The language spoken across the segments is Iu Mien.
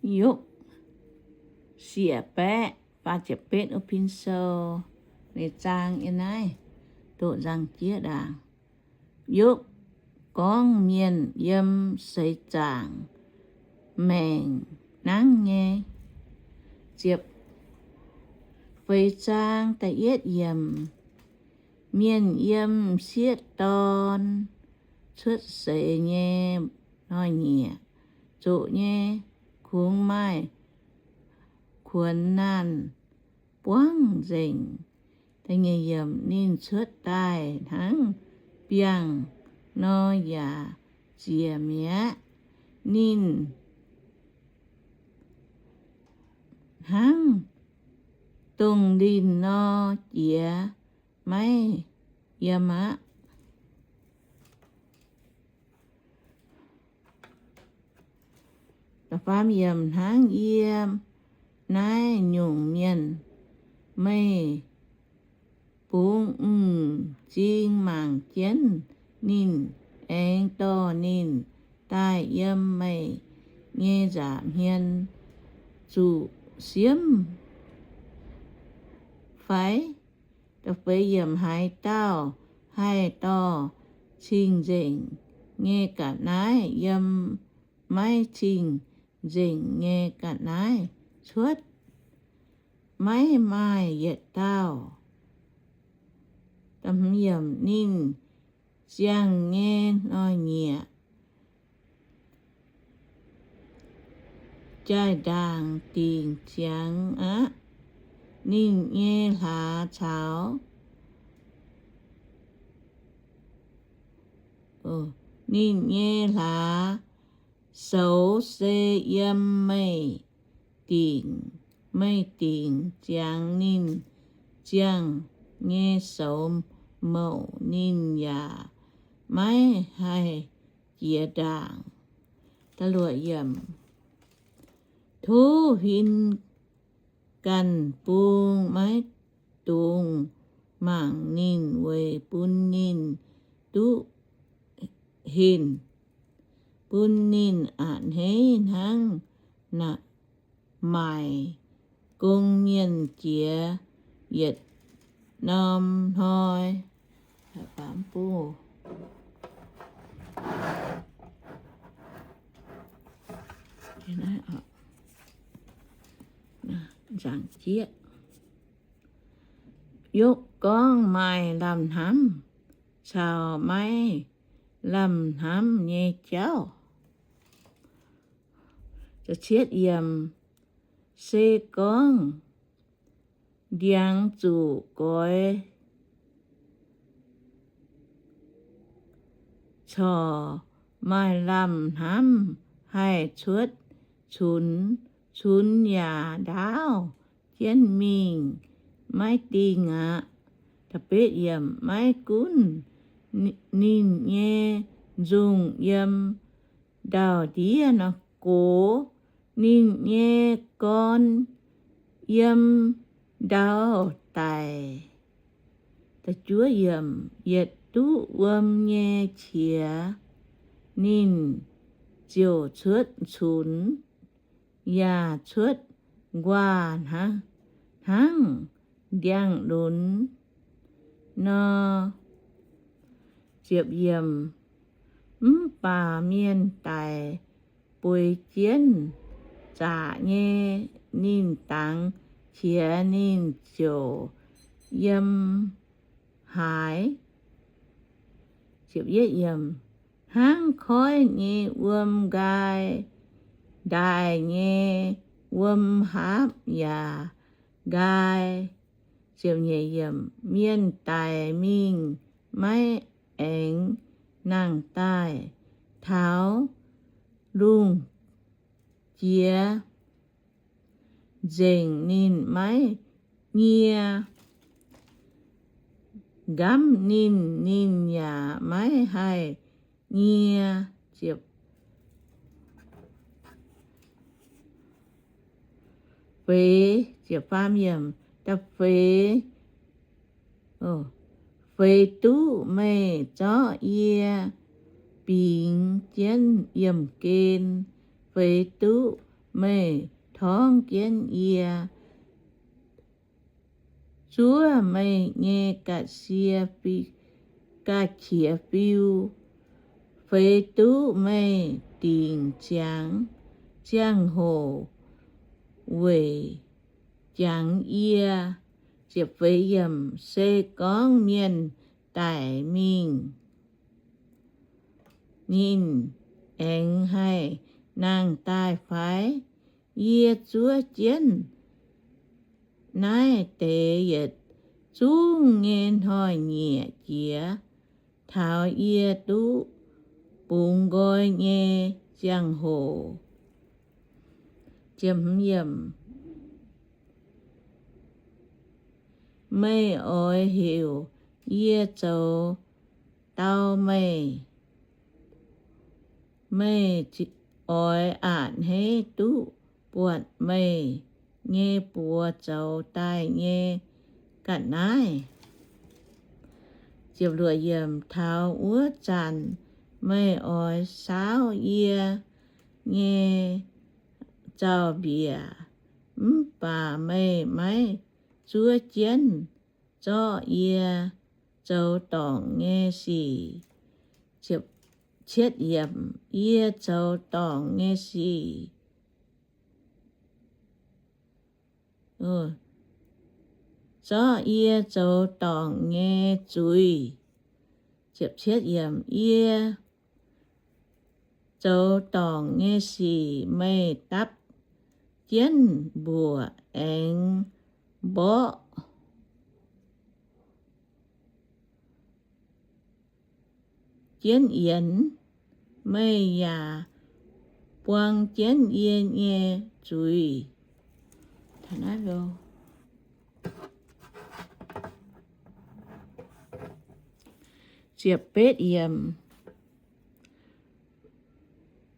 Yopv siec baeqv faah ziepc betv wuov pin sou, ninh zaang yiem naaiv doqc nzangc jieqv ndaangc. Yopv gorngv mienh yiem seix zaangc maengc nangv nyei. Ziepc feix zaang da'yietv yiemc. Mienh yiem m'sieqv dorn cuotv seix nyei hnoi-nyieqc zoqc nyei kungx maaih kuonx naanh buangv nzengc. Ninh cuotv daaih hnangv biangh nor yaac ziex mi'aqv. Ninh hnangv dongh linh nor jiex maiv yiem aqv. Hnangv yie naaiv nyungc mienh, meih bungx m'zing mangc jienv ninh, aengx dorh ninh daaih yiem meih nyei nza'hmien zuqc siemv fai? Haaix dauh haih dorh cing-nzengc nyei ga'naaiv yiem maiv cing-nzengc nyei ga'naaiv cuotv? Maiv maaih yietc dauh. Ninh ziangh nyei hnoi-nyieqc jaaix-ndaangc dingc ziangx aqv. Ninh nyei hlaax caux, ninh nyei hlaax soux se yiem meih dingc, meih dingc ziangx ninh ziangh nyei soux mouc, ninh yaac maiv haih jiex ndaangc. Tov huin ganh bung maiv dungx mangc ninh weic bun ninh duqv henh, bun ninh a'hneiv hnangv maaic gong mienh jiex yietc norm hnoi. Yopv gorngv maaih lamh hnamv caux maiv lamh hnamv nyei jauv. Se gorngv ndiangx zuqc goix corc, maaih lamh hnamv haih cuotv cunx, cunx yaac ndaauv jienv mingh maiv dingh aqv. Maiv gunv ninh nyei nzungh yiem ndau-ndiev nor, gox ninh nyei gorn yiem ndau daic. Yietc duqv wuom nyei qiex ninh ziouc cuotv cunx, yaac cuotv nquaah hnangv ndiangx-lunx nor. Mv baac mienh daic bueix jienv zaqc nyei, ninh dangx qiex ninh ziouc yiem haaix. Hnangv koiv nyei wuom nqaai, ndaaih nyei wuom haapv yaac nqaai. Mienh daic mingh maiv aengx nangh daaih, taux lungh jiex nzengc ninh maiv nyie, nqamv ninh, ninh yaac maiv haih nyie. Feix, da'feix, feix duqv meih zorqv yie bingx jienv yiemh gen, feix duqv meih torngv jienv yie, zuov meih nyei ga'sie, ga'qiex fiu, feix duqv meih dingc ziangx ziangh hoc weic jangx yie. Se gorngv mienh daic mingh, ninh aengx haih nangh daaih fai? Yie zuov jienv naaiv deix yietc zungv nyei hnoi-nyieqc jiex, taux yie duqv bungx nqoi nyei ziangh hoc. Meih oix heuc yie zoux dau meih. Meih oix a'hneiv duqv buatc meih nyei buoz zoux daaih nyei ga'naaiv. Taux wuov zanc meih oix saauv yie nyei zaux-mbiec, mv baac meih maiv zuov jienv zorqv yie zoux dorngc nyei sic. Yie zoux dorngc nyei sic, zorqv yie zoux dorngc nyei zuiz. Yie zoux dorngc nyei sic meih dapv jienv mbuoqc aengx mborqv jienv yienx. Meih yaac buang jienv yie nyei zuiz.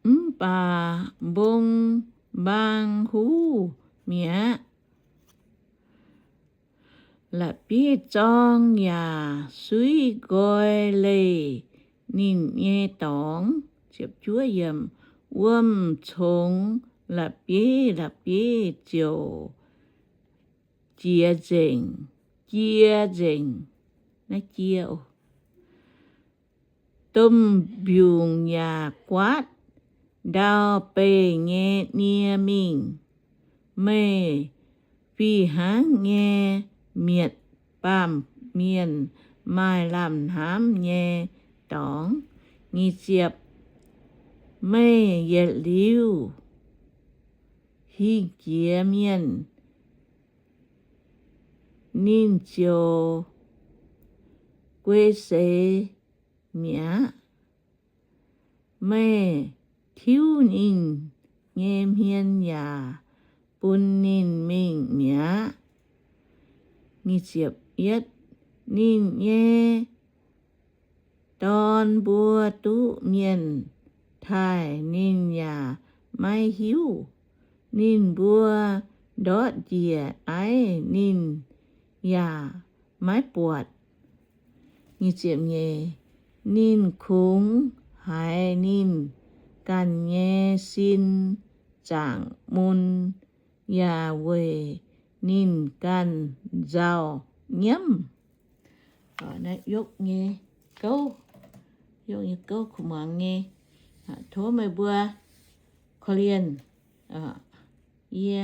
Mv baac mbong mbaang huv mi'aqv. La'bieiv-zorng yaac suiv nqoi leih ninh nyei dorngx. Wuom-congx la'bieiv, la'bieiv ziouc jiex nzengc, jiex nzengc. Domh mbiungc yaac guaatv ndau-beih nyei nie mingh. Meih fih hnangv nyei mietc baamh mienh maaih lamh hnamv nyei dorngx. Meih yietc liuz hingh jiex mienh, ninh ziouc guei seix mi'aqv. Meih tiuv ninh nyei hmien yaac bun ninh mingh mi'aqv. Ninh nyei dorn mbuo duqv mienh taaih ninh yaac maiv hiuv. Ninh mbuo ndortv njiec aiv ninh yaac maiv buatc. Ninh kungx haiz ninh ganh nyei sin zaangc mun, yaac weic ninh ganh nzauh nyiemv. Yopv nyei gouv, yopv nyei gouv kuv muangx nyei. Tov meih mbuo korv-lienh yie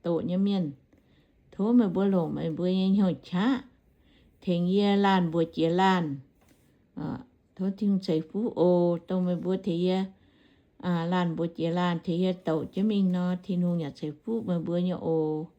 doqc nyei mienh. Tov meih mbuo longc meih mbuo nyei hnyouv qaqv tengx yie laanh mbuox jiex laanh. Tov Tin-Hungh ceix fuqv oc. Dongh meih mbuo tengx yie laanh mbuox jiex laanh, tengx yie doqc jienv mingh nor, Tin-Hungh yaac ceix fuqv meih mbuo nyei oc.